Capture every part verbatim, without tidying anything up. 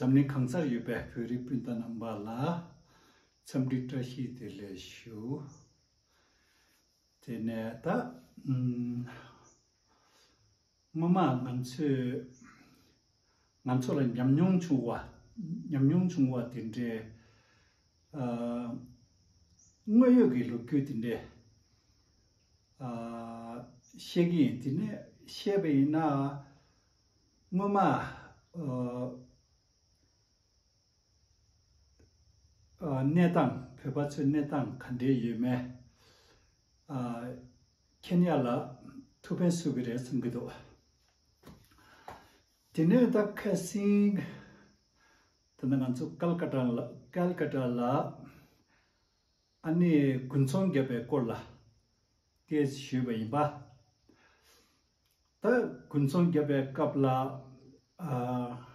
འཛམ་གླིང་གང་སར་ཡོད་པའི་བོད་རིགས་སྤུན་ཟླ་རྣམ་པ་ལ་འཚམས་འདྲི་བཀྲ་ཤིས་བདེ་ལེགས་ཞུ། དེ་ནས་ད་ཨུམ། སྔོན་མ་ང་ཚོས་ང་ཚོ་ལ་ཉམས་མྱོང་བྱུང་བ། ཉམས་མྱོང་བྱུང་བ་དེ་འདྲའི་ཨ། དངོས་ཡོད་ཀྱི་ལོ་རྒྱུས་དེ་འདྲའི་ཨ། བཤད་ཀྱི་ཡིན། དེ་ནས་བཤད་པ་ཡིན་ན་སྔོན་མ་ཨ། ཨ། གནས་སྟངས། བོད་པ་ཚོའི་གནས་སྟངས་ག་འདྲས་ཡོད་མེད་ཨ། མཁྱེན་ཡ་ལ་ཐུགས་ཕན་གསོས་ཀྱི་རེད་བསམ་གྱི་འདུག་དེ་ནས་ད་ཁ་སང་ད་ནི་ང་ཚོ་ཀལ་ཀ་ཏ་ལ། ཀལ་ཀ་ཏ་ལ་ཨ་ནི་དགུན་ཚོང་བརྒྱབ་པའི་སྐོར་ལ་ཏོག་ཙམ་ཞུས་པ་ཡིན་པ། ད་དགུན་ཚོང་བརྒྱབ་པའི་སྐབས་ལ་ཨ།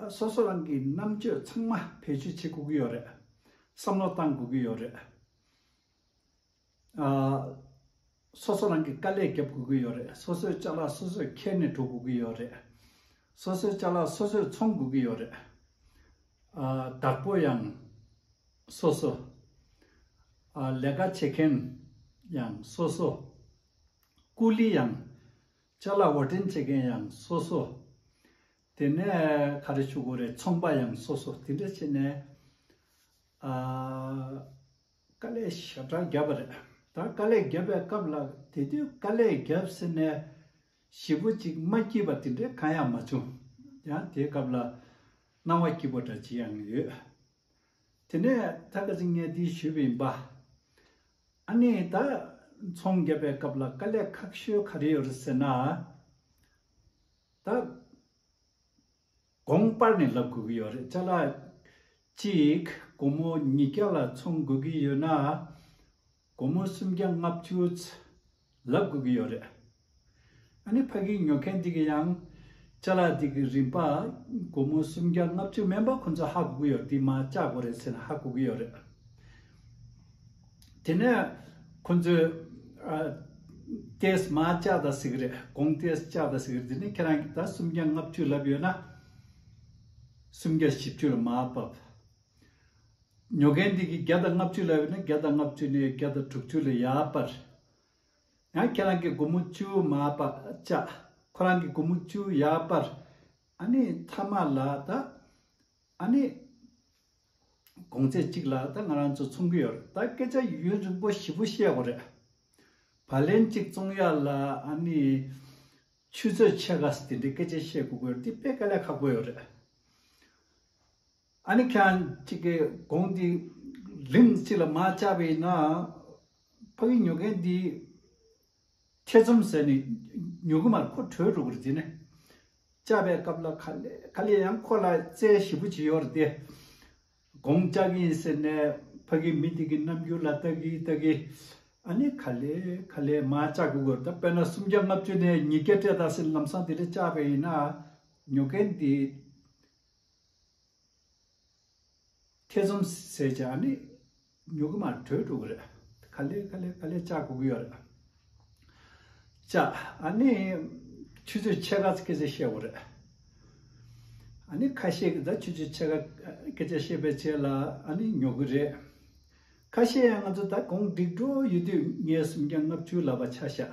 ཨ། སོ་སོ་རང་གི་རྣམ་དཔྱོད་ཚང་མ་བེད་སྤྱོད་བྱེད་དགོས་ཀྱི་ཡོད་རེད། བསམ་བློ་བཏང་དགོས་ཀྱི་ཡོད་རེད། ཨ། སོ་སོ་རང་གིས་དཀའ་ལས་རྒྱབ་དགོས་ཀྱི་ཡོད་རེད། སོ་སོའི་ཅ་ལག་སོ་སོས་འཁྱེར་ནས་འགྲོ་དགོས་ཀྱི་ཡོད་རེད། སོ་སོའི་ཅ་ལག་སོ་སོས་འཚོང་དགོས་ཀྱི་ཡོད་རེད། ཨ། བདག་པོ་ཡང་སོ་སོ། ཨ། ལས་ཀ་བྱེད་མཁན་ཡང་སོ་སོ། ཀུ་ལི་ཡང་། ཅ་ལག་དབོར་འདྲེན་བྱེད་མཁན་ཡང་སོ་སོ། དེ་ནས་ག་རེ་ཞུ་དགོས་རེད། ཚོང་པ་ཡང་སོ་སོ། དེ་འདྲ་བྱས་ནས་ཨ། དཀའ་ལས་ཞེ་དྲག་བརྒྱབ་པ་རེད། ད་དཀའ་ལས་བརྒྱབ་པའི་སྐབས་ལ་དེ་དུས་དཀའ་ལས་བརྒྱབ་ཟེར་ནས་ཞེ་པོ་ཅིག་མ་སྐྱིད་པ་དེ་འདྲ་གང་ཡང་མ་བྱུང་། ཡང་དེའི་སྐབས་ལ་སྣང་བ་སྐྱིད་པོ་འདྲ་ཅིག་ཡང་ཡོད། དེ་ནས་ད་ག་ཅིག་ངས་འདི་ཞུས་པ་ཡིན་པ། ཨ་ནི་ད་ཚོང་བརྒྱབ་པའི་སྐབས་ལ་དཀའ་ལས་ཁག་ཤོས་ག་རེ་ཡོད་རེད་ཟེར་ན། ད་གོང་སྤར་ནས་ལབ་དགོས་ཀྱི་ཡོད་རེད། ཅ་ལག་གཅིག་སྒོར་མོ་ཉིས་བརྒྱ་ལ་ཚོང་དགོས་ཀྱི་ཡོད་ན། སྒོར་མོ་སུམ་བརྒྱ་ལྔ་བཅུ་ལབ་དགོས་ཀྱི་ཡོད་རེད། ཨ་ནི་ཕ་གིའི་ཉོ་མཁན་འདི་གི་ཡང་ཅ་ལག་འདི་གི་རིན་པ་སྒོར་མོ་སུམ་བརྒྱ་ལྔ་བཅུ་མིན་པ་ཁོ་ཚོ་ཧ་གོ་གི་ཡོད་རེད། འདི་མར་བཅག་དགོས་རེད་ཟེར་ན་ཧ་གོ་གི་ཡོད་རེད། དེ་ནས་ཁོ་ཚོས་ཨ། ཏོག་ཙམ་མར་བཅག་ད་ཟེར་གི་རེད། གོང་ཏོག་ཙམ་བཅག་ད་ཟེར་གི་རེད། དེ་ནས་ཁྱེད་རང་གིས་ད་སུམ་བརྒྱ་ལྔ་བཅུ་ལབ་ཡོད་ན། སུམ་བརྒྱ་བཞི་བཅུ་ལ་མར་ཕབ། ཉོ་མཁན་འདི་གིས་བརྒྱ་དང་ལྔ་བཅུ་ལབ་ཡོད་ན་བརྒྱ་དང་ལྔ་བཅུ་ནས་བརྒྱ་དང་དྲུག་ཅུ་ལ་ཡར་སྤར། ཡང་ཁྱེད་རང་གིས་སྒོར་མོ་བཅུ་མར་ཕབ་བཅག་ཁོ་རང་གིས་སྒོར་མོ་བཅུ་ཡར་སྤར། ཨ་ནི་མཐའ་མ་ལ་ད་ཨ་ནི་གོང་ཚད་གཅིག་ལ་ད་ང་རང་ཚོ་ཚོང་གི་ཡོད་རེད། ད་སྐད་ཆ་ཡུན་རིང་པོ་ཞེ་པོ་བཤད་དགོས་རེད། བ་ལན་གཅིག་བཙོང་ཡག་ལ་ཨ་ནི་ཆུ་ཚོད་ཕྱེད་ཀ་དེ་འདྲའི་སྐད་ཆ་བཤད་དགོས་ཀྱི་ཡོད་རེད། དེ་དཔེ་དཀའ་ལས་ཁག་པོ་ཡོད་རེད། ཨ་ནི་ཁྱེད་རང་གཅིག་གིས་གོང་འདི་ལིང་གཅིག་ལ་མར་བཅག་པ་ཡིན་ན། ཕ་གི་ཉོ་མཁན་འདི་ཐེ་ཚོམ་ཟ་ནས་ཉོ་གི་མ་རེད། ཁོ་བྲོས་འགྲོ་གི་རེད། དེ་ནས་བཅག་པའི་སྐབས་ལ་ག་ལེ་ག་ལེ་ཡང་ཁོ་ལ་རྩལ་ཞེ་པོ་ཅིག་ཡོད་རེད་དེ། གོང་བཅག་གི་ཡིན་ཟེར་ནས་ཕ་གི་མི་དེ་གི་རྣམ་འགྱུར་ལ་ལྟ་གི་ལྟ་གི། ཨ་ནི་ག་ལེ་ག་ལེ་མར་བཅག་དགོས་ཀྱི་ཡོད་རེད། ད་དཔེར་ན་སུམ་བརྒྱ་ལྔ་བཅུ་ནས་ཉིས་བརྒྱ་སྤྲད་ད་ཟེར་ལམ་སང་དེ་འདྲ་བཅག་པ་ཡིན་ན་ཉོ་མཁན་དེ། ཐེ་ཚོམ་ཟས་བྱས་ཨ་ནི་ཉོ་གི་མ་བྲོས་འགྲོ་གི་རེད། ག་ལེ་ག་ལེ་ག་ལེ་བཅག་དགོས་ཀྱི་ཡོད་རེད། བཅག་ཨ་ནི་ཆུ་ཚོད་ཕྱེད་ཀ་སྐད་ཆ་བཤད་དགོས་རེད། ཨ་ནི་ཁ་ཤས་ཀྱིས་ད་ཆུ་ཚོད་ཕྱེད་ཀ་སྐད་ཆ་བཤད་པའི་རྗེས་ལ་ཨ་ནི་ཉོ་གི་རེད། ཁ་ཤས་ཡང་ང་ཚོ་ད་གོང་འགྲིག་འགྲོ་ཡོད་དུས་ངས་སུམ་བརྒྱ་ལྔ་བཅུ་ལབ་པ་ཆ་བཞག་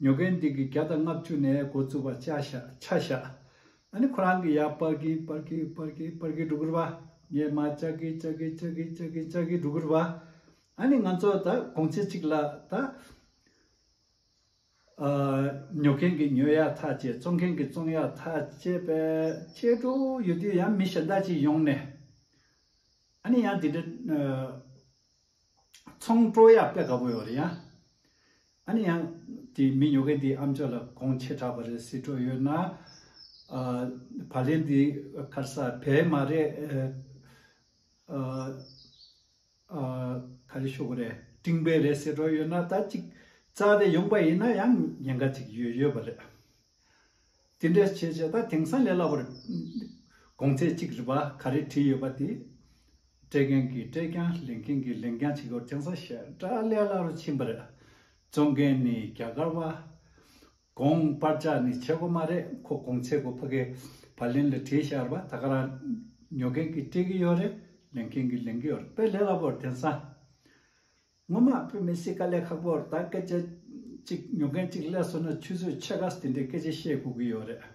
ཉོ་མཁན་འདི་གིས་བརྒྱ་དང་ལྔ་བཅུ་ནས་འགོ་བཙུགས་པ་ཆ་བཞག་ཆ་བཞག་ཨ་ནི་ཁོ་རང་གིས་ཡར་སྤར་གིན་སྤར་གིན་སྤར་གིན་སྤར་གིན་འགྲོ་གི་རེད་པ། ངས་མར་བཅག་གིན་བཅག་གིན་བཅག་གིན་བཅག་གིན་བཅག་གིན་འགྲོ་གི་རེད་པ། ཨ་ནི་ང་ཚོ་ད་གོང་ཚད་གཅིག་ལ་ད་ཨ་ཉོ་མཁན་གྱིས་ཉོ་ཡག་ཐག་བཅད། བཙོང་མཁན་གྱིས་བཙོང་ཡག་ཐག་བཅད་པས་བཅད་འགྲོ་ཡོད་དུས་ཡང་མི་གཞན་དག་ཅིག་ཡོང་ནས་ཨ་ནི་ཡང་དེ་འདྲ་ཨ། ཚོང་སྤྲོད་ཡག་དཔེ་དགའ་པོ་ཡོད་རེད་ཡ། ཨ་ནི་ཡང་དེ་མི་ཉོ་མཁན་དེའི་ཨམ་ཅོག་ལ་གོང་ཆེ་དྲགས་པ་རེད་ཟེར་འགྲོ་ཡོད་ན། ཨ། བ་ལན་དེ་ག་རེ་ཟ་བལ་མ་རེད། ཨ། ཨ། ག་རེ་ཞུ་དགོས་རེད། ཀྲིན་པའི་རེད་ཟེར་འགྲོ་ཡོད་ན་ད་ཅིག་རྩ་དེ་ཡོང་པ་ཡིན་ན་ཡང་ཉེན་ཁ་ཅིག་ཡོད་ཡོད་པ་རེད། དེ་འདྲ་བྱས་བྱས་ད་དེང་སང་ལས་སླ་པོ་རེད། གོང་ཚད་གཅིག་རེད་པ། ག་རེ་བྲིས་ཡོད་པ་དེ། སྤྲད་མཁན་གྱིས་སྤྲད་རྐྱང་། ལེན་མཁན་གྱིས་ལེན་རྐྱང་བྱེད་དགོས། དེང་སང་ཞེ་དྲག་ལས་སླ་རུ་ཕྱིན་པ་རེད། བཙོང་མཁན་ནི་རྒྱ་གར་བ། དགོངས་པར་བཅར་ནི་བྱེད་དགོས་མ་རེད། ཁོ་དགོངས་ཚེ་གོ་ཕ་གི་བ་ལན་ལ་བྲིས་བཞག་པ། ད་ག་རང་ཉོ་མཁན་གྱིས་སྤྲད་ཀྱི་ཡོད་རེད། ལེན་མཁན་གྱིས་ལེན་གྱི་ཡོད་རེད། དཔེ་ལས་སླ་པོ་རེད། དེང་སང་སྔོན་མ་དཔེ་མི་སྲིད་དཀའ་ལས་ཁག་པོ་རེད། ད་སྐད་ཆ་གཅིག་ཉོ་མཁན་གཅིག་སླེབས་སོང་ན་ཆུ་ཚོད་ཕྱེད་ཀ་དེ་འདྲའི་སྐད་ཆ་བཤད་དགོས་ཀྱི་ཡོད་རེད།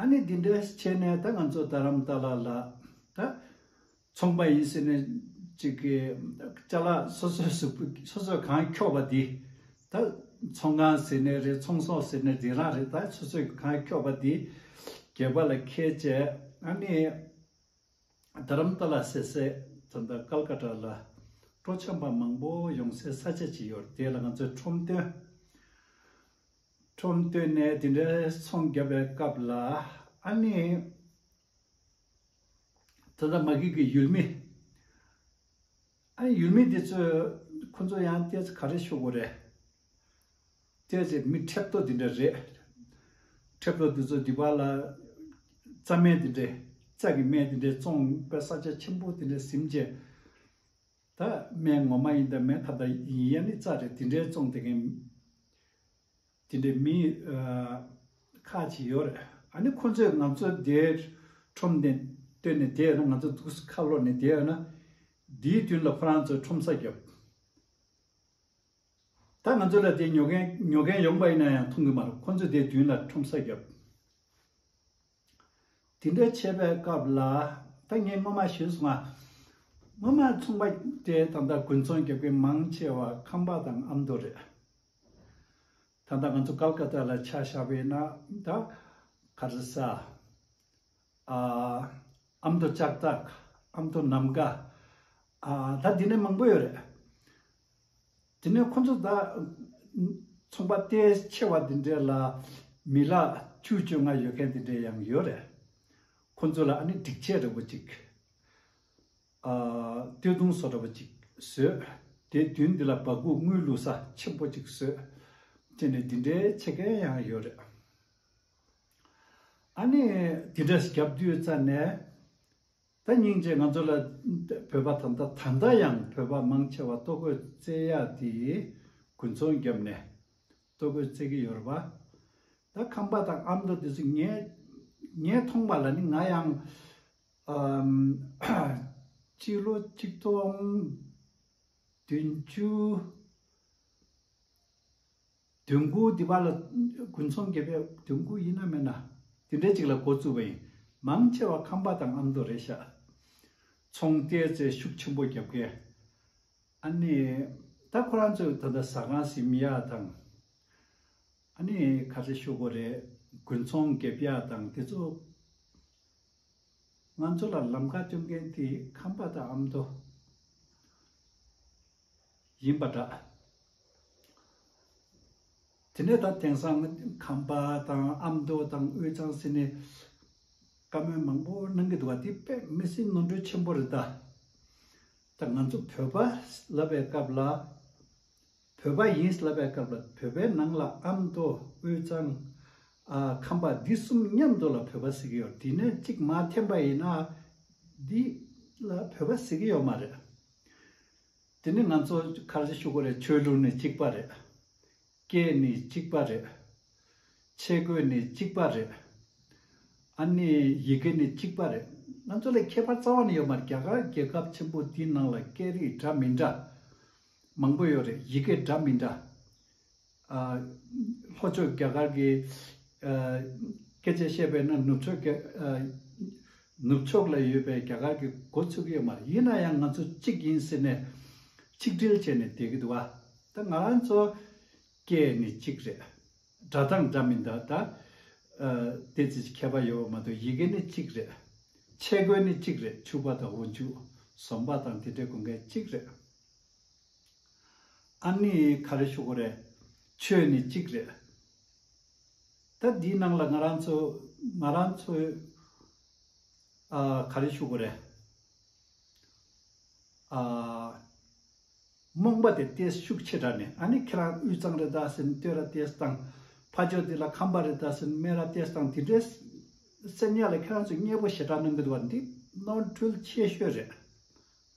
ཨ་ནི་འདི་འདྲ་བྱས་ནས་ད་ང་ཚོ་རྡ་རམ་ས་ལ་ལ་ད་ཚོང་པ་ཡིན་ཟེར་ནས་ཅིག་གི་ཅ་ལག་སོ་སོའི་གཟུགས་པོ་སོ་སོས་གང་འཁྱོག་པ་འདི་ད་ཚོང་ཁང་ཟེར་ནས་རེད། ཚོང་ཟོག་ཟེར་ནས་འདི་རང་རེད། ད་སོ་སོས་གང་འཁྱོག་པ་འདི་སྒལ་པ་ལ་འཁྱེར་བྱས། ཨ་ནི་རྡ་རམ་ས་ལ་ཟེར་སའི་ད་ལྟ་ཀལ་ཀ་ཏ་ལ་སྤྲོ་འཆམ་པ་མང་པོ་ཡོང་སའི་ས་ཆ་ཅིག་ཡོད། དེ་ལ་ང་ཚོས་ཁྲོམ་སྟོན། ཁྲོམ་སྟོན་ནས་དེ་འདྲའི་ཚོང་བརྒྱབ་པའི་སྐབས་ལ་ཨ་ནི་ད་ལྟ་མ་གི་གི་ཡུལ་མི། ཨ་ནི་ཡུལ་མི་དེ་ཚོས་ཁོ་ཚོ་ཡང་ཏོག་ཙམ་ག་རེ་ཞུ་དགོས་རེད། ཏོག་ཙམ་མི་ཁྲེབ་ཏོ་དེ་འདྲ་རེད། ཁྲེབ་ཏོ་དེ་ཚོ་འདི་པ་ལ་རྩྭ་སྨན་དེ་འདྲའི་རྩྭ་གི་སྨན་དེ་འདྲའི་བཙོང་པའི་ས་ཆ་ཆེན་པོ་དེ་འདྲ་ཟིན་བྱས། ད་སྨན་ངོ་མ་ཡིན་ད་མེད། ད་ད་ཡིན་ཡ་ནི་རྩྭ་རེད། དེ་འདྲའི་བཙོང་དེ་མཁན་དེ་འདྲའི་མི་ཁག་ཅིག་ཡོད་རེད། ཨ་ནི་ཁོ་ཚོས་ང་ཚོ་དེར་ཁྲོམ་དེ་བཏོན་ནས་བསྡད་ཡོད་ན། ང་ཚོ་འདུག་ཁ་ལོ་ནས་བསྡད་ཡོད་ན། འདིའི་མདུན་ལ་ཁོ་རང་ཚོས་ཁྲོམ་ས་བརྒྱབ། ད་ང་ཚོ་ལ་དེ་ཉོ་མཁན་ཉོ་མཁན་ཡོང་པ་ཡིན་ན་ཡང་མཐོང་གི་མ་རེད། ཁོ་ཚོས་དེའི་མདུན་ལ་ཁྲོམ་ས་བརྒྱབ། དེ་འདྲ་བྱས་པའི་སྐབས་ལ་ད་ངས་སྔོན་མ་ཞུས་སོང་ང་། སྔོན་མ་ཚོང་པ་དེ་ད་ལྟ་དགུན་ཚོང་རྒྱག་མཁན་མང་ཆེ་བ་ཁམས་པ་དང་ཨ་མདོ་རེད། ད་ལྟ་ང་ཚོ་ཀལ་ཀ་ཏ་ལ་ཆ་བཞག་པ་ཡིན་ན་ད་ག་རེ་ཟ། ཨ་མདོ་ལྕགས་སྟག་ཨ་མདོ་ནམ་མཁའ། ཨ་ད་འདི་ནས་མང་པོ་ཡོད་རེད། དེ་ནས་ཁོ་ཚོ་ད་ཚོང་པ་ལྟས་ཆེ་བ་འདི་འདྲས་ལ་མི་ལག་བཅུ་བཅོ་ལྔ་ཡོད་མཁན་འདི་འདྲས་ཡང་ཡོད་རེད། ཁོ་ཚོ་ལ་ཨ་ནི་སྒྲིག་ཆས་འདྲ་པོ་ཅིག་ཨ་སྟོད་ཐུང་བཟོ་འདྲ་པོ་ཅིག་བཟོས། དེ་མདུན་འདི་ལ་སྦ་ཁུག་དངུལ་བླུགས་ས་ཆེན་པོ་ཅིག་བཟོས། དེ་ནས་འདི་འདྲའི་ཆེ་མཁན་ཡང་ཡོད་རེད། ཨ་ནི་འདི་འདྲས་བརྒྱབ་དུས་ཙ་ནས། ད་སྙིང་རྗེ། ང་ཚོ་ལ་བོད་པ་ད་ལྟ་ད་ལྟ་ཡང་བོད་པ་མང་ཆེ་བ་ལྟོ་གོས་རྩེ་ཡག་དེ་དགུན་ཚོང་བརྒྱབ་ནས་ལྟོ་གོས་རྩེ་གི་ཡོད་རེད་པ། ད་ཁམས་པ་དང་ཨ་མདོ་དེ་ཚོ་ངས་ངས་མཐོང་བ་ལ་ནི། ང་ཡང་ཨམ་སྤྱི་ལོ་གཅིག་སྟོང་བདུན་ཅུ། བདུན་དགུ་འདི་པ་ལ་དགུན་ཚོང་བརྒྱབ་པའི། བདུན་དགུ་ཡིན་ན་མིན་ན་དེ་འདྲའི་ཅིག་ལ་འགོ་བཙུགས་པ་ཡིན། མང་ཆེ་བ་ཁམས་པ་དང་ཨ་མདོ་རེད་ཤག་ཚོང་ལྟས་ཚེ་ཤུགས་ཆེན་པོ་བརྒྱབ་མཁན། ཨ་ནི་ད་ཁོ་རང་ཚོས་ད་ལྟ་ཟ་ཁང་ཟིན་ཡག་དང་། ཨ་ནི་ག་རེ་ཞུ་དགོས་རེད། དགུན་ཚོང་བརྒྱབ་ཡག་དང་དེ་ཚོ། ང་ཚོ་ལ་ལམ་ཁ་སྟོན་མཁན་དེ་ཁམས་པ་དང་ཨ་མདོ་ཡིན་པ་འདྲ། དེ་ནས་ད་དེང་སང་ཁམས་པ་དང་ཨ་མདོ་དང་དབུས་གཙང་ཟེར་ནས་བཀའ་མོལ་མང་པོ་གནང་གི་འདུག་པ། དེ་དཔེ་མི་སྲིད་ནོར་འཁྲུལ་ཆེན་པོ་རེད་ད། ད་ང་ཚོ་བོད་པ་ལབ་པའི་སྐབས་ལ། བོད་པ་ཡིན་ལབ་པའི་སྐབས་ལ་བོད་པའི་ནང་ལ་ཨ་མདོ་དབུས་གཙང་ཨ་ཁམས་པ་འདི་གསུམ་མཉམ་དུ་ལ་བོད་པ་ཟེར་གྱི་ཡོད། དེ་ནས་གཅིག་མར་འཐེན་པ་ཡིན་ན་འདི་ལ་བོད་པ་ཟེར་གྱི་ཡོད་མ་རེད། དེ་ནི་ང་ཚོ་ག་རེ་ཞུ་དགོས་རེད། ཆོས་ལུགས་ནི་གཅིག་པ་རེད། སྐད་ནི་གཅིག་པ་རེད། ཆས་གོས་ནི་གཅིག་པ་རེད། ཨ་ནི་ཡི་གེ་ནི་གཅིག་པ་རེད། ང་ཚོ་ལ་ཁྱད་པར་རྩ་བ་ནས་ཡོད་མ་རེད། རྒྱ་གར་རྒྱལ་ཁབ་ཆེན་པོ་འདིའི་ནང་ལ་སྐད་རིགས་འདྲ་མི་འདྲ་མང་པོ་ཡོད་རེད། ཡི་གེ་འདྲ་མི་འདྲ། ཨ་ལྷོ་ཕྱོགས་རྒྱ་གར་གྱི་ཨ་སྐད་ཆ་བཤད་པས་ན་ནུབ་ཕྱོགས་རྒྱ་ཨ་ནུབ་ཕྱོགས་ལ་ཡོད་པའི་རྒྱ་གར་གྱི་མགོ་ཚོས་ཀྱི་ཡོད་མ་རེད། ཡིན་ན་ཡང་ང་ཚོ་གཅིག་ཡིན་ཟེར་ནས་ཆིག་སྒྲིལ་བྱས་ནས་བསྡད་ཀྱི་འདུག་བ། ད་ང་རང་ཚོ་སྐད་ནི་གཅིག་རེད། སྒྲ་གདངས་འདྲ་མི་འདྲ། ད་ཨ་དེ་ཙམ་ཁྱད་པར་ཡོད་མ་གཏོགས་ཡི་གེ་ནི་གཅིག་རེད། ཆས་གོས་ནི་གཅིག་རེད། ཕྱུ་པ་དང་འོག་འཇུག་ཟོམ་པ་དང་དེ་འདྲའི་དགོས་མཁན་གཅིག་རེད། ཨ་ནི་ག་རེ་ཞུ་དགོས་རེད། ཆོས་ནི་གཅིག་རེད། ད་འདིའི་ནང་ལ་ང་རང་ཚོ་ང་རང་ཚོའི་ཨ་ག་རེ་ཞུ་དགོས་རེད། ཨ་རྨོངས་པ་དེ་ཏོག་ཙམ་ཤུགས་ཆེ་དྲགས་ནས། ཨ་ནི་ཁྱེད་རང་དབུས་གཙང་རེད་ད་ཟེར་ནས་བསྟོད་ར་ཏོག་ཙམ་བཏང་། ཕ་ཕྱོགས་འདི་ལ་ཁམས་པ་རེད་ད་ཟེར་ནས་སྨད་ར་ཏོག་ཙམ་བཏང་། དེ་འདྲའི་སེམས་ཉག་ལ་ཁྱེད་རང་ཚོས་མཉེས་པོ་ཞེ་དྲག་གནང་གི་འདུག་བ། འདི་ནོར་འཁྲུལ་ཆེ་ཤོས་རེད།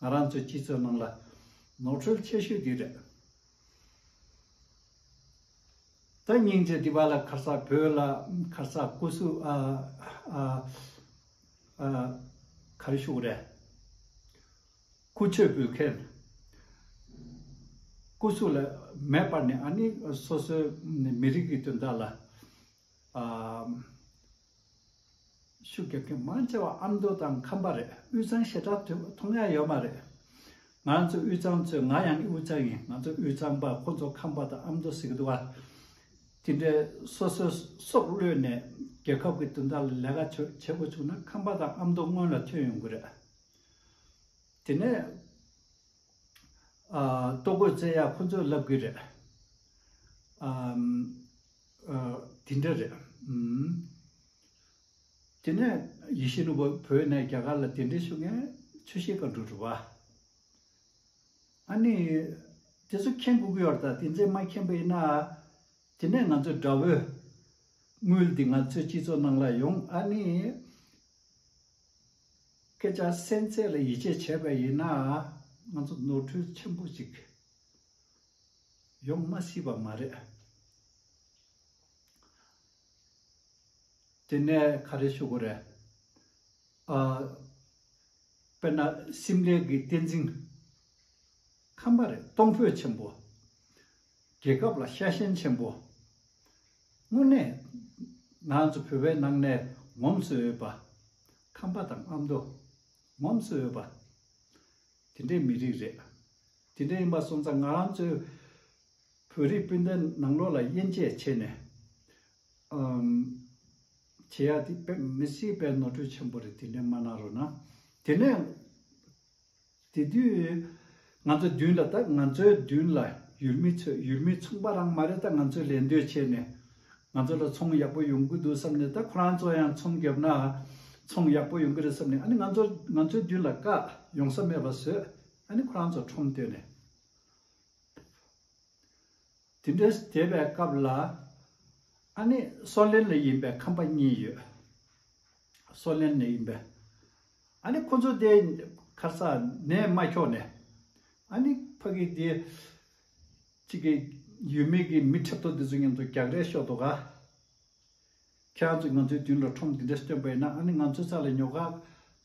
ང་རང་ཚོའི་སྤྱི་ཚོགས་ནང་ལ་ནོར་འཁྲུལ་ཆེ་ཤོས་འདི་རེད། ད་སྙིང་རྗེ་འདི་པ་ལ་ཁར་ས་བོད་ལ་ཁར་ས་སྐུ་གཟུགས་ཨ་ཨ་ཨ་ག་རེ་ཞུ་དགོས་རེད། སྐུ་ཆོས་འབུལ་མཁན། སྐུ་གཟུགས་ལ་མེ་སྤར་ནས་ཨ་ནི་སོ་སོའི་མི་རིགས་ཀྱི་དོན་དག་ལ་ཨ་ཤུགས་རྒྱབ་མཁན་མང་ཆེ་བ་ཨ་མདོ་དང་ཁམས་པ་རེད། དབུས་གཙང་ཞེ་དྲག་མཐོང་ཡ་ཡོད་མ་རེད། ང་ཚོ་དབུས་གཙང་ཚོས་ང་ཡང་ནི་དབུས་གཙང་ཡིན། ང་ཚོ་དབུས་གཙང་པ་ཁོ་ཚོ་ཁམས་པ་དང་ཨ་མདོ་ཟེར་གི་འདུག་བ། དེ་འདྲའི་སོ་སོའི་སྲོག་བློས་ནས་རྒྱལ་ཁབ་ཀྱི་དོན་དག་ལ་ལས་ཀ་བྱེད་དགོས་བྱུང་ན་ཁམས་པ་དང་ཨ་མདོ་སྔོན་ལ་ཐོན་ཡོང་གི་རེད། དེ་ནས་ལྟོ་གོས་རྩེ་ཡག་ཁོ་ཚོས་ལབ་གི་རེད། དེ་འདྲ་རེད། དེ་ནས་ཡིད་བཞིན་ནོར་བུ་བོད་ནས་རྒྱ་གར་ལ་གདན་འདྲེན་ཞུ་མཁན་ཆུ་བཞི་སྒང་དྲུག་རེད་བ། ཨ་ནི་དེ་ཚོ་མཁྱེན་དགོས་ཀྱི་ཡོད་རེད། ད་དེ་ཚོས་མ་མཁྱེན་པ་ཡིན་ན། དེ་ནས་ང་ཚོའི་དགྲ་བོའི་དངུལ་འདི་ང་ཚོའི་སྤྱི་ཚོགས་ནང་ལ་ཡོང་ཨ་ནི་སྐད་ཆ་གསན་ཚད་ལ་ཡིད་ཆེས་བྱས་པ་ཡིན་ན་ང་ཚོ་ནོར་འཁྲུལ་ཆེན་པོ་ཅིག་ཡོང་མ་སྲིད་པ་མ་རེད། དེ་ནས་ག་རེ་ཞུ་དགོས་རེད། ཨ། དཔེར་ན་སིམ་ལའི་གི་བསྟན་འཛིན་ཁམས་པ་རེད། གཏོང་ཕོད་ཆེན་པོ། རྒྱལ་ཁབ་ལ་ཤ་ཞེན་ཆེན་པོ། དངོས་གནས་ང་ཚོ་བོད་པའི་ནང་ནས་ངོམས་སུ་འོས་པ། ཁམས་པ་དང་ཨ་མདོ་ངོམས་སུ་འོས་པ། དེ་འདྲའི་མི་རིགས་རེད། དེ་འདྲ་ཡིན་པ་སོང་ཙང་ང་རང་ཚོའི་བོད་རིགས་སྤུན་ཟླ་ནང་ལོགས་ལ་དབྱེ་འབྱེད་བྱས་ནས་ཨམ། བྱེད་ཡ་དེ་དཔེ་མི་སྲིད་པའི་ནོར་འཁྲུལ་ཆེན་པོ་རེད། དེ་འདྲ་མ་གནང་རོགས་གནང་། དེ་ནས་དེ་དུས་ང་ཚོ་མདུན་ལ་ད་ང་ཚོའི་མདུན་ལ་ཡུལ་མི་ཚོས་ཡུལ་མི་ཚོང་པ་རང་མ་རེད། ད་ང་ཚོས་ལད་ཟློས་བྱས་ནས། ང་ཚོ་ལ་ཚོང་ཡག་པོ་ཡོང་གི་འདུག་བསམ་ནས། ད་ཁོ་རང་ཚོ་ཡང་ཚོང་བརྒྱབ་ན་ཚོང་ཡག་པོ་ཡོང་གི་རེད་བསམ་ནས། ཨ་ནི་ང་ཚོ་ང་ཚོའི་མདུན་ལ་བཀག་ཡོང་ས་མེད་པ་བཟོས། ཨ་ནི་ཁོ་རང་ཚོ་ཁྲོམ་བཏོན་ནས། དེ་འདྲ་བསྡད་པའི་སྐབས་ལ་ཨ་ནི་སོ་ལན་ལ་ཡིན་པའི་ཁམས་པ་གཉིས་ཡོད། སོ་ལན་ལ་ཡིན་པའི། ཨ་ནི་ཁོ་ཚོ་དེ་ཁར་ས་ནས་མ་འཁྱོག་ནས། ཨ་ནི་ཕ་གི་དེ་གཅིག་གི་ཡུལ་མི་གི་མི་ཁྲབ་ཏོ་དེ་ཚོ་མཉམ་དུ་རྒྱག་རེས་ཤོར་འདུག་ག་ཁྱེད་རང་ཚོས་ང་ཚོའི་མདུན་ལ་ཁྲོམ་འདི་འདྲ་སྟོན་པ་ཡིན་ན། ཨ་ནི་ང་ཚོའི་རྩ་ལ་ཉོ་ག་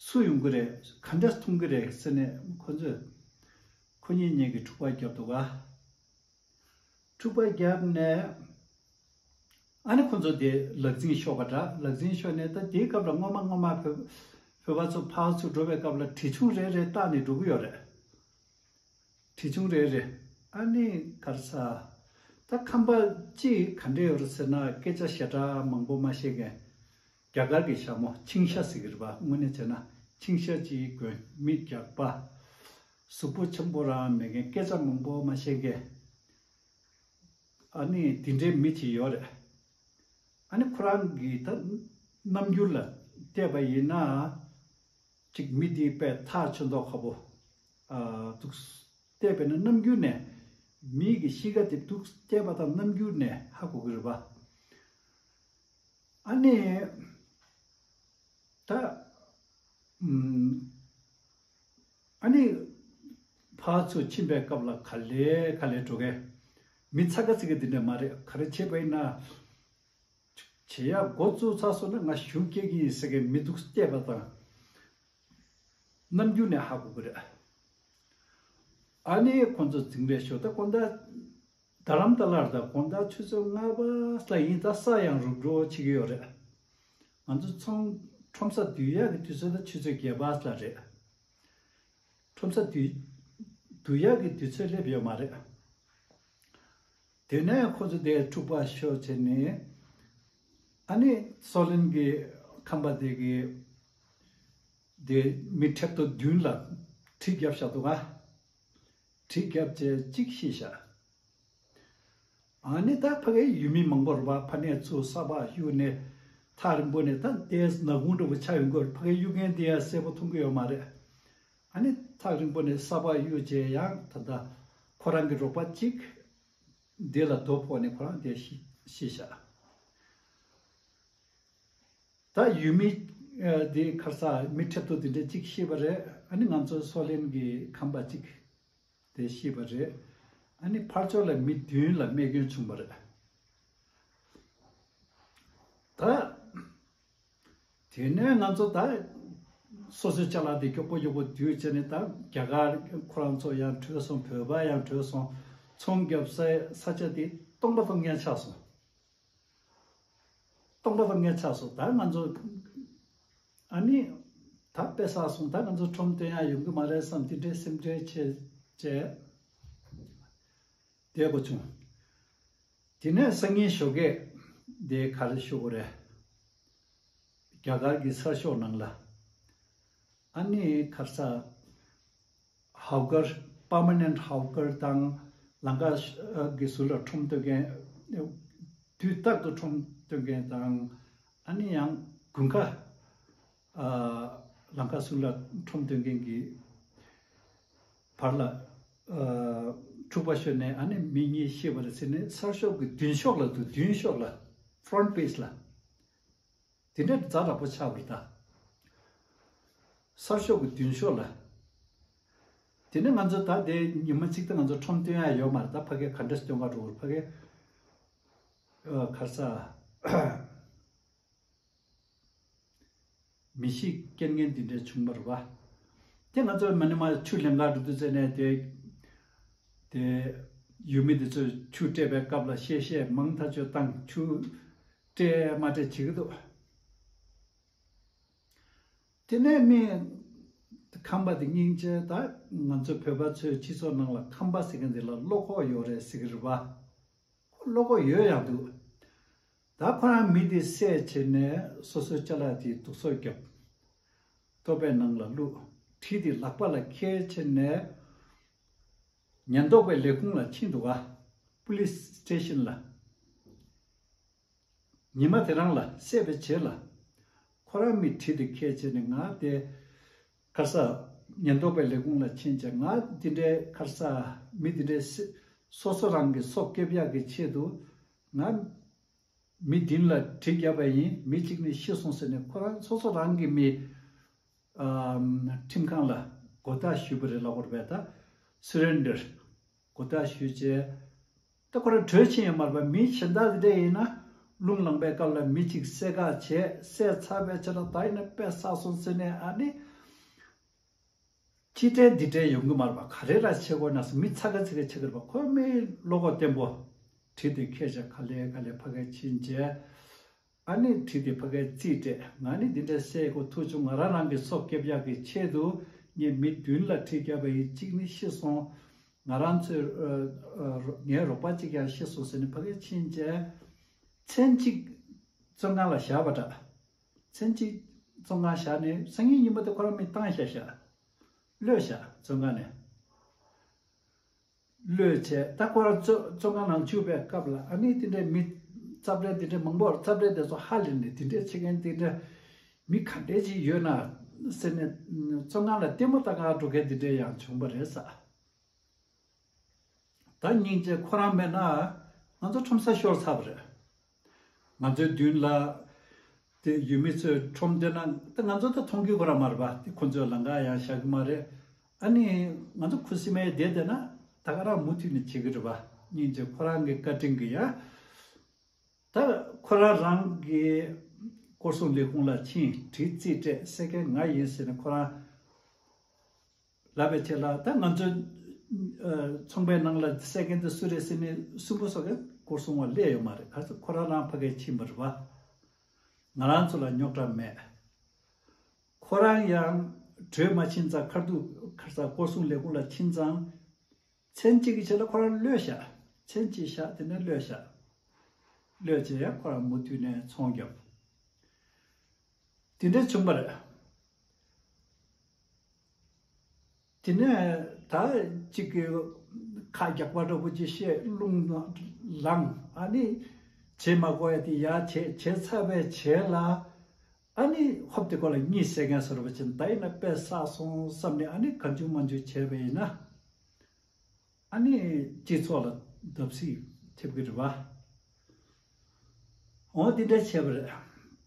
སུ་ཡོང་གི་རེད། ག་འདྲ་མཐོང་གི་རེད་ཟེར་ནས་ཁོ་ཚོས་ཁོ་གཉིས་གཉིས་ཀྱི་འཁྲུག་པ་བརྒྱབ་འདུག་ག་འཁྲུག་པ་བརྒྱབ་ནས་ཨ་ནི་ཁོ་ཚོ་དེ་ལག་འཛིང་ཤོར་བ་འདྲ། ལག་འཛིང་ཤོར་ནས་ད་དེའི་སྐབས་ལ་སྔོན་མ་སྔོན་མ་བོད་བོད་པ་ཚོ་ཕར་ཚུར་འགྲོ་བའི་སྐབས་ལ་གྲི་ཆུང་རེ་རེ་བཏགས་ནས་འགྲོ་གི་ཡོད་རེད། གྲི་ཆུང་རེ་རེ། ཨ་ནི་ག་རེ་ཟ། ད་ཁམས་པ་གཅིག་ག་འདྲ་ཡོད་རེད་ཟེར་ན། སྐད་ཆ་ཞེ་དྲག་མང་པོ་མ་བཤད་མཁན། རྒྱ་གར་གྱི་ཞྭ་མོ་ཆིང་ཤ་ཟེར་གྱི་རེད་པ། དངོས་གནས་བྱས་ན་ཆིང་ཤ་གཅིག་གོན། མིག་རྒྱག་པ། གཟུགས་པོ་ཆེན་པོ་རང་མེད་མཁན། སྐད་ཆ་མང་པོ་མ་བཤད་མཁན། ཨ་ནི་དེ་འདྲའི་མི་གཅིག་ཡོད་རེད། ཨ་ནི་ཁོ་རང་གིས་ད་རྣམ་འགྱུར་ལ་བལྟས་པ་ཡིན་ན། གཅིག་མི་དེ་དཔེ་ཐག་ཆོད་མདོག་ཁ་པོ་འདུག་བལྟས་པས་ན་རྣམ་འགྱུར་ནས། མི་གི་གཤིས་ཀ་དེ་འདུག་བལྟས་པ་དང་རྣམ་འགྱུར་ནས་ཧ་གོ་གི་རེད་པ། ཨ་ནི་ད་ཨམ། ཨ་ནི་ཕར་ཚུར་ཕྱིན་པའི་སྐབས་ལ་ག་ལེ་ག་ལེ་འགྲོ་མཁན། མི་ཚ་ག་ཚི་ག་འདི་འདྲ་མ་རེད། ག་རེ་བྱས་པ་ཡིན་ན། བྱེད་ཡག་འགོ་བཙུགས་ཚར་སོང་ན་ང་གཞུ་སྐྱེལ་གྱི་ཡིན་ཟེར་མཁན་མི་འདུག་བལྟས་པ་དང་། རྣམ་འགྱུར་ནས་ཧ་གོ་གི་རེད། ཨ་ནི་ཁོང་ཚོ་འཛིང་རེས་ཤོར། ད་དགོང་དག་རྡ་རམ་ས་ལར་ད་དགོང་དག་ཆུ་ཚོད་ལྔ་པ་ལ་ཡིན། ད་ས་ཡང་རུབ་རུབ་བྱེད་ཀྱི་ཡོད་རེད། ང་ཚོ་ཚོང་ཁྲོམ་ས་བསྡུ་ཡག་གི་དུས་ཚོད་ད་ཆུ་ཚོད་བརྒྱད་པ་ལ་རེད། ཁྲོམ་ས་བསྡུ་བསྡུ་ཡག་གི་དུས་ཚོད་སླེབས་ཡོད་མ་རེད། དེ་ནས་ཁོ་ཚོ་དེ་འཁྲུག་པ་ཤོར་བྱས་ནས། ཨ་ནི་སོ་ལན་གྱི་ཁམས་པ་དེ་གིས་དེ་མི་ཁྲབ་ཏོ་མདུན་ལ་གྲི་བརྒྱབ་བཞག་འདུག་ག་གྲི་བརྒྱབ་བྱས་གཅིག་ཤི་བཞག་ཨ་ནི་ད་ཕ་གའི་ཡུལ་མི་མང་པོ་རེད་པ། ཕ་ནས་ཚུར་ས་ཕག་གཡུགས་ནས་ཐག་རིང་པོ་ནས། ད་དེ་ནག་ཁུང་འདྲ་པོ་ཆགས་ཡོང་གི་རེད། ཕ་གའི་གཡུག་མཁན་དེ་ཡང་གསལ་པོ་མཐོང་གི་ཡོད་མ་རེད། ཨ་ནི་ཐག་རིང་པོ་ནས་ས་ཕག་གཡུགས་བྱས་ཡང་ད་ལྟ་ཁོ་རང་གི་རོགས་པ་གཅིག་དེ་ལ་རྡོ་ཕོག་ནས་ཁོ་རང་དེ་ཤི་ཤི་བཞག་ད་ཡུལ་མི་ཨ་དེ་ག་རེ་ཟ། མི་ཁྲབ་ཏོ་དེ་འདྲ་གཅིག་ཤི་བ་རེད། ཨ་ནི་ང་ཚོ་སོ་ལན་གྱི་ཁམས་པ་གཅིག་དེ་ཤི་བ་རེད། ཨ་ནི་ཕར་ཕྱོགས་ལ་མི་བདུན་ལ་རྨས་སྐྱོན་བྱུང་བ་རེད། ད་དེ་ནས་ང་ཚོ་ད་སོ་སོའི་ཅ་ལག་དེ་མགྱོགས་པོ་མགྱོགས་པོ་བསྡུས་བྱས་ནས། ད་རྒྱ་གར་ཁོ་རང་ཚོ་ཡང་བྲོས་སོང་། བོད་པ་ཡང་བྲོས་སོང་། ཚོང་རྒྱབ་སའི་ས་ཆ་དེ་སྟོང་པ་སྟོང་རྐྱང་ཆགས་སོང་། སྟོང་པ་སྟོང་རྐྱང་ཆགས་སོང་། ད་ང་ཚོ་ཨ་ནི་ད་དཔེ་བསགས་སོང་། ད་ང་ཚོ་ཁྲོམ་སྟོན་ཡག་ཡོང་གི་མ་རེད་བསམ། དེ་འདྲའི་སེམས་ཁྲལ་བྱས་བྱས་བསྡད་དགོས་བྱུང་། དེ་ནས་སང་ཉིན་ཞོགས་ཀས་དེ་ག་རེ་ཞུ་དགོས་རེད། རྒྱ་གར་གྱི་གསར་ཤོག་ནང་ལ་ཨ་ནི་ཁ་སང་ཧའུ་ཀར། པར་མ་ནེན་ཊི་ཧའུ་ཀར་དང་། ལམ་ཁ་གི་ཟུར་ལ་ཁྲོམ་སྟོན་མཁན། དུས་རྟག་ཏུ་ཁྲོམ་སྟོན་མཁན་དང་། ཨ་ནི་ཡང་དགུན་ཁ་ཨ་ལམ་ཁ་ཟུར་ལ་ཁྲོམ་སྟོན་མཁན་གྱི་བར་ལ་ཨ་འཁྲུག་པ་ཤོར་ནས། ཨ་ནི་མི་གཉིས་ཤི་བ་རེད་ཟེར་ནས། གསར་ཤོག་གི་མདུན་ཤོག་ལ་འདུག་མདུན་ཤོག་ལ། ཕོན་ཊི་པེཇ་ལ། དེ་འདྲ་ཛ་དྲག་པོ་ཆགས་པ་རེད་ད། གསར་ཤོག་གི་མདུན་ཤོག་ལ། དེ་ནས་ང་ཚོ་ད་དེ་ཉི་མ་གཅིག་ད་ང་ཚོ་ཁྲོམ་སྟོན་ཡག་ཡོད་མ་རེད། ད་ཕ་གི་ག་འདྲས་སྟོན་ག་འགྲོ་བར། ཕ་གི་ཨ་ཁ་སང་མི་ཤི་རྐྱེན་ངན་འདི་འདྲས་བྱུང་བ་རེད་པ། དེ་ང་ཚོ་མ་ནི་མ་ཆུ་ལེན་ག་འགྲོ་དུས་ཙམ་ནས། དེ་དེ་ཡུལ་མི་འདི་ཚོས་ཆུ་སྤྲད་པའི་སྐབས་ལ་གཤེ་གཤེ་མང་ཐག་ཆོད་བཏང་། ཆུ་སྤྲད་མ་སྤྲད་བྱེད་ཀྱི་འདུག་དེ་ནས་མི་ཁམས་པ་དེ་སྙིང་རྗེ། ད་ང་ཚོ་བོད་པ་ཚོའི་སྤྱི་ཚོགས་ནང་ལ་ཁམས་པ་ཟེར་མཁན་དེ་ལ་བློ་ཁོག་ཡོད་རེད་ཟེར་གྱི་རེད་པ། ཁོ་བློ་ཁོག་ཡོད་ཡག་འདུག་ད་ཁོ་རང་མི་དེ་བསད་བྱས་ནས་སོ་སོའི་ཅ་ལག་དེ་བདུག་སོག་བརྒྱབ། ལྟོ་ཕད་ནང་ལ་བླུགས། གྲི་དེ་ལག་པ་ལ་འཁྱེར་བྱས་ནས་ཉེན་རྟོག་པའི་ལས་ཁུངས་ལ་ཕྱིན་འདུག་ག་པུ་ལིས་སི་ཊེ་ཤན་ལ། ཉི་མ་དེ་རང་ལ་བསད་པའི་རྗེས་ལ། ཁོ་རང་མི་གྲི་དེ་འཁྱེར་བྱས་ནས། ང་དེ་ཁ་སང་ཉེན་རྟོག་པའི་ལས་ཁུངས་ལ་ཕྱིན་བྱས། ང་འདི་འདྲའི་ཁ་སང་མི་འདི་འདྲའི་བསད། སོ་སོ་རང་གི་སྲོག་སྐྱོབ་ཡག་གི་ཆེད་དུ་ང་མི་བདུན་ལ་གྲི་བརྒྱབ་པ་ཡིན། མི་གཅིག་ནི་ཤི་སོང་ཟེར་ནས། ཁོ་རང་སོ་སོ་རང་གི་མི་ཨ་ཁྲིམས་ཁང་ལ་མགོ་བཏགས་ཞུས་པ་རེད་ལབ་དགོས་རེད་པས། ད་སུ་རེན་ཌར་མགོ་བཏགས་ཞུས་བྱས། ད་ཁོ་རང་བྲོས་ཕྱིན་ཡོད་མ་རེད་པ། མི་གཞན་དག་དེ་འདྲ་ཡིན་ན་རླུང་ལངས་པའི་སྐབས་ལ་མི་གཅིག་བསད་ག་བྱས། བསད་ཚར་བའི་ཆ་ལ་ད་ཡིན་ན་དཔེ་བསགས་སོང་ཟེར་ནས། ཨ་ནི་ཅི་དྲན་འདི་དྲན་ཡོང་གི་མ་རེད་པ། ག་རེ་ར་བྱེད་དགོས་ན་ཟེར། མི་ཚ་ག་ཚི་ག་བྱེད་ཀྱི་རེད་པ། ཁོ་མི་བློ་ཁོག་བརྟན་པོ། གྲི་དེ་འཁྱེར་བྱས་ག་ལེ་ག་ལེ་ཕ་གིར་ཕྱིན་བྱས། ཨ་ནི་གྲི་དེ་ཕ་གིར་རྩིས་སྤྲད། ང་ནི་འདི་འདྲ་བསད་དགོས་ཐུག་བྱུང་། ང་རང་རང་གི་སྲོག་སྐྱོབ་ཡག་གི་ཆེད་དུ་ངས་མི་བདུན་ལ་གྲི་བརྒྱབ་པ་ཡིན། གཅིག་ནི་ཤི་སོང་། ང་རང་ཚོའི་ཨ་ཨ་ངའི་རོགས་པ་གཅིག་ཀྱང་ཤི་སོང་ཟེར་ནས་ཕ་གིར་ཕྱིན་བྱས། མཚན་གཅིག་བཙོན་ཁང་ལ་བཞག་པ་འདྲ། མཚན་གཅིག་བཙོན་ཁང་བཞག་ནས་སང་ཉིན་ཉིན་མོ་དེ་ཁོ་རང་མི་བཏང་བཞག་བཞག་གློད་བཞག་བཙོན་ཁང་ནས། གློད་བྱས། ད་ཁོ་རང་བཙོན་བཙོན་ཁང་ནང་བཅུག་པའི་སྐབས་ལ། ཨ་ནི་དེ་འདྲའི་མི་རྩབ་ལེ་དེ་འདྲའི་མང་པོ། རྩབ་ལེ་དེ་ཚོ་ཧ་ལས་ནས། དེ་འདྲའི་བྱེད་མཁན་དེ་འདྲ་མི་ག་འདྲས་ཅིག་ཡོད་ན་ཟེར་ནས། བཙོན་ཁང་ལ་ལྟད་མོ་ལྟ་ག་འགྲོ་མཁན་དེ་འདྲས་ཡང་བྱུང་བ་རེད་ས། ད་སྙིང་རྗེ། ཁོ་རང་མེད་ན་ང་ཚོ་ཁྲོམ་ས་ཤོར་ཚར་བ་རེད། ང་ཚོའི་མདུན་ལ་དེ་ཡུལ་མི་ཚོས་ཁྲོམ་སྟོན་ན། ད་ང་ཚོ་ད་མཐོང་གི་ཁོ་རང་མ་རེད་པ། དེ་ཁོ་ཚོས་ལམ་ཁ་ཡང་བཞག་གི་མ་རེད། ཨ་ནི་ང་ཚོ་ཁུ་སིམ་མེར་བསྡད་བསྡད་ན་ད་ག་རང་མུ་མཐུད་ནས་བྱེད་ཀྱི་རེད་པ། སྙིང་རྗེ། ཁོ་རང་གི་བཀའ་དྲིན་གྱིས་ཡ། ད་ཁོ་རང་རང་གི་སྐོར་སྲུང་ལས་ཁུངས་ལ་ཕྱིན། གྲི་རྩིས་སྤྲད། བསད་མཁན་ང་ཡིན་ཟེར་ནས་ཁོ་རང་ལབ་པའི་ཆེད་ལ། ད་ང་ཚོའི་ཨ་ཚོང་པའི་ནང་ལ་བསད་མཁན་དེ་སུ་རེད་ཟེར་ནས་སུན་པོ་སོགས་ཀྱི་སྐོར་སྲུང་བ་སླེབས་ཡོད་མ་རེད། ག་ཚོད་ཁོ་རང་རང་ཕ་གིར་ཕྱིན་པ་རེད་པ། ང་རང་ཚོ་ལ་རྙོག་དྲ་མེད། ཁོ་རང་ཡང་བྲོས་མ་ཕྱིན་ཙང་། ཁ་ཐུག་ཁ་སང་སྐོར་སྲུང་ལས་ཁུངས་ལ་ཕྱིན་ཙང་། མཚན་གཅིག་གི་ཆེད་ལ་ཁོ་རང་གློད་བཞག་མཚན་གཅིག་བཞག་དེ་ནས་གློད་བཞག་གློད་བྱས་ཡང་ཁོ་རང་མུ་མཐུད་ནས་ཚོང་བརྒྱབ། དེ་འདྲ་བྱུང་བ་རེད། དེ་ནས་ད་གཅིག་གིས་ཁ་རྒྱག་པ་འདྲ་པོ་ཅིག་བཤད། རླུང་ལངས། ཨ་ནི་བྱེད་མ་དགོས་ཡ་དེ་ཡ་བྱེད། བྱེད་ཚར་བའི་རྗེས་ལ། ཨ་ནི་ཧོབ་དེ་ཁོ་ལ་གཉིད་སད་མཁན་བཟོ་འདྲ་པོ་བྱས། ད་ཡིན་ན་དཔེ་བསགས་སོང་བསམ་ནས། ཨ་ནི་གང་བྱུང་མང་བྱུང་བྱས་པ་ཡིན་ན། ཨ་ནི་སྤྱི་ཚོགས་ལ་བརྡབ་གསིག་ཐེབས་ཀྱི་རེད་པ། འོ་དེ་འདྲ་བྱས་པ་རེད།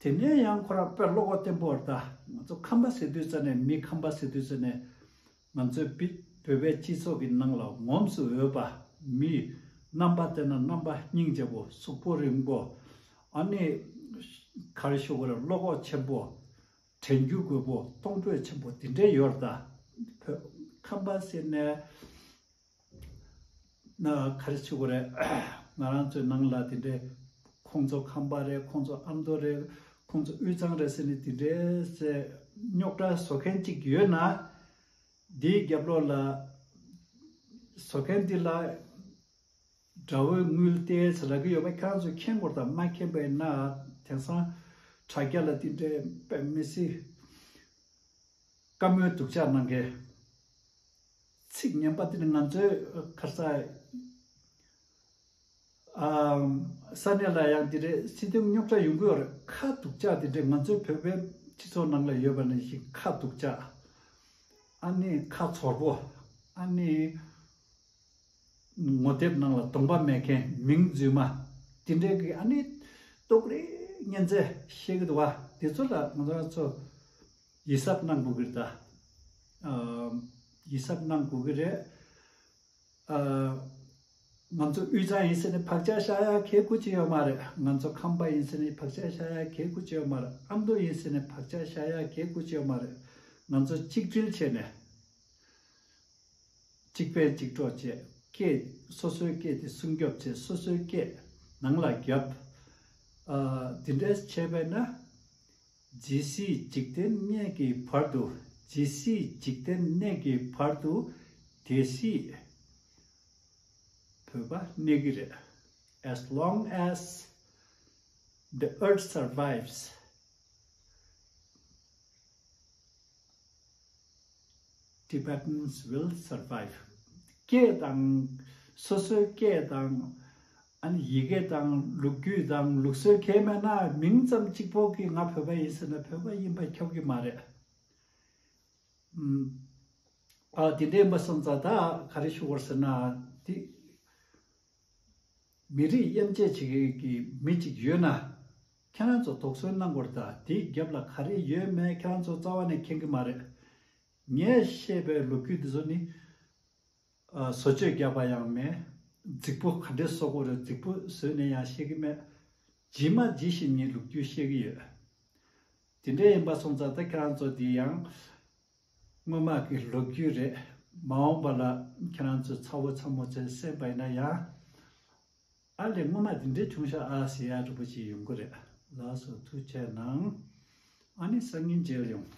དེ་ནས་ཡང་ཁོ་རང་དཔེ་བློ་ཁོག་བརྟན་པོ་རེད། ད་ང་ཚོ་ཁམས་པ་ཟེར་དུས་ཙ་ནས། མི་ཁམས་པ་ཟེར་དུས་ཙ་ནས། ང་ཚོའི་བི་བོད་པའི་སྤྱི་ཚོགས་ཀྱི་ནང་ལ་ངོམས་སུ་འོས་པ། མི་རྣམ་པ་བལྟས་ན་རྣམ་པ་སྙིང་རྗེ་པོ། གཟུགས་པོ་རིང་པོ། ཨ་ནི་ ག་རེ་ཞུ་དགོས་རེད། བློ་ཁོག་ཆེན་པོ། དྲན་རྒྱུ་དགོས་པོ། གཏོང་ཕོད་ཆེན་པོ་དེ་འདྲས་ཡོད་རེད་ད། བོད་ཁམས་པ་ཟེར་ནས་ན་ག་རེ་ཞུ་དགོས་རེད། ང་རང་ཚོའི་ནང་ལ་དེ་འདྲས་ཁོང་ཚོ་ཁམས་པ་རེད། ཁོང་ཚོ་ཨ་མདོ་རེད། ཁོང་ཚོ་དབུས་གཙང་རེད་ཟེར་ནས་དེ་འདྲས་ཟེར་རྙོག་དྲ་བཟོ་མཁན་ཅིག་ཡོད་ན། འདིའི་རྒྱབ་ལོགས་ལ་བཟོ་མཁན་འདི་ལ་དགྲ་བོའི་དངུལ་སྟེར་ཟེར་ལབ་ཀྱི་ཡོད་པ་ཁྱེད་རང་ཚོས་མཁྱེན་དགོས་དང་། མ་མཁྱེན་པ་ཡིན་ན་དེང་སང་དྲ་རྒྱ་ལ་དེ་འདྲའི་དཔེ་མི་སྲིད་བཀའ་མོལ་སྡུག་ཅག་གནང་མཁན། ཚིག་ངན་པ་དེ་ནི་ང་ཚོའི་ཁ་ས་ཨ་ས་གནས་ལ་ཡང་དེ་འདྲའི་སྲིད་དོན་རྙོག་དྲ་ཡོང་གི་ཡོད་རེད། ཁ་སྡུག་ཅག་དེ་འདྲའི་ང་ཚོའི་བོད་པའི་སྤྱི་ཚོགས་ནང་ལ་ཡོད་པ་ནང་བཞིན་ཁ་སྡུག་ཅག་ཨ་ནི་ཁ་ཚོར་པོ། ཨ་ནི་ངོ་དེབ་ནང་ལ་གདོང་པ་མེད་མཁན། མིང་རྫུན་མ། དེ་འདྲའི་གི་ཨ་ནི་ལྟོགས་རེ་གཉན་ཚད་བཤད་གི་འདུག་བ། དེ་ཚོ་ལ་ང་རང་ཚོ་ཡིད་གཟབ་གནང་དགོས་ཀྱི་རེད་ད། ཨ་ཡིད་གཟབ་གནང་དགོས་ཀྱི་རེད། ཨ་ང་ཚོ་དབུས་གཙང་ཡིན་ཟེར་ནས་བག་ཆགས་བཞག་ཡ་གལ་དགོས་ཀྱི་ཡོད་མ་རེད། ང་ཚོ་ཁམས་པ་ཡིན་ཟེར་ནས་བག་ཆགས་བཞག་ཡ་གལ་དགོས་ཀྱི་ཡོད་མ་རེད། ཨ་མདོ་ཡིན་ཟེར་ནས་བག་ཆགས་བཞག་ཡ་གལ་དགོས་ཀྱི་ཡོད་མ་རེད། ང་ཚོ་གཅིག་སྒྲིལ་བྱས་ནས། གཅིག་ཕན་གཅིག་གྲོགས་བྱས། སྐད། སོ་སོའི་སྐད་དེ་སྲུང་སྐྱོབ་བྱས། སོ་སོའི་སྐད་ནང་ལ་བརྒྱབ། ཨ་དེ་འདྲས་བྱས་པས་ན། ཇི་སྲིད་འཇིག་རྟེན་གནས་ཀྱི་བར་དུ། ཇི་སྲིད་འཇིག་རྟེན་གནས་ཀྱི་བར་དུ། དེ་སྲིད་བོད་པ་གནས་ཀྱི་རེད། As long as the earth survives, Tibetans will survive. སྐད་དང་། སོ་སོའི་སྐད་དང་། ཨ་ནི་ཡི་གེ་དང་། ལོ་རྒྱུས་དང་། ལུགས་སྲོལ་གང་མེད་ན་མིང་ཙམ་གཅིག་པོ་གིས་ང་བོད་པ་ཡིན་ཟེར་ན་བོད་པ་ཡིན་པ་ཁྱབ་ཀྱི་མ་རེད། ཨ་དེ་འདྲ་ཡིན་པ་སོང་ཙང་ད་ག་རེ་ཞུ་དགོས་ཟེར་ན། དེ་མི་རིགས་དབྱེ་འབྱེད་བྱེད་མཁན་གྱི་མི་གཅིག་ཡོད་ན། ཁྱེད་རང་ཚོ་དོགས་ཟོན་གནང་དགོས་རེད་ད། དེའི་རྒྱབ་ལ་ག་རེ་ཡོད་མེད་ཁྱེད་རང་ཚོ་རྩ་བ་ནས་མཁྱེན་གྱི་མ་རེད། ངས་བཤད་པའི་ལོ་རྒྱུས་འདི་ཚོ་ནི། ཨ་བཟོ་བཅོས་རྒྱབ་པ་ཡང་མེད། རྫིག་པོ་ག་འདྲས་བཟོ་དགོས་རེད། རྫིག་པོ་བཟོས་ནས་ཡང་བཤད་ཀྱི་མེད། ཇི་མ་ཇི་བཞིན་ངས་ལོ་རྒྱུས་བཤད་ཀྱི་ཡོད། དེ་འདྲ་ཡིན་པ་སོང་ཙང་ད་ཁྱེད་རང་ཚོ་འདི་ཡང་སྔོན་མ་གི་ལོ་རྒྱུས་རེད། མ་འོངས་པ་ལ་ཁྱེད་རང་ཚོས་ཚ་བོ་ཚ་མོ་ཚོས་གསན་པ་ཡིན་ན་ཡང་། ཨ་ལས་སྔོན་མ་འདི་འདྲ་བྱུང་ཤག་ཨ་ཟེར་ཡ་འདྲ་པོ་ཅིག་ཡོང་གི་རེད། ལགས་སོ། ཐུགས་རྗེ་གནང་། ཨ་ནི་སང་ཉིན་མཇལ་ཡོང་།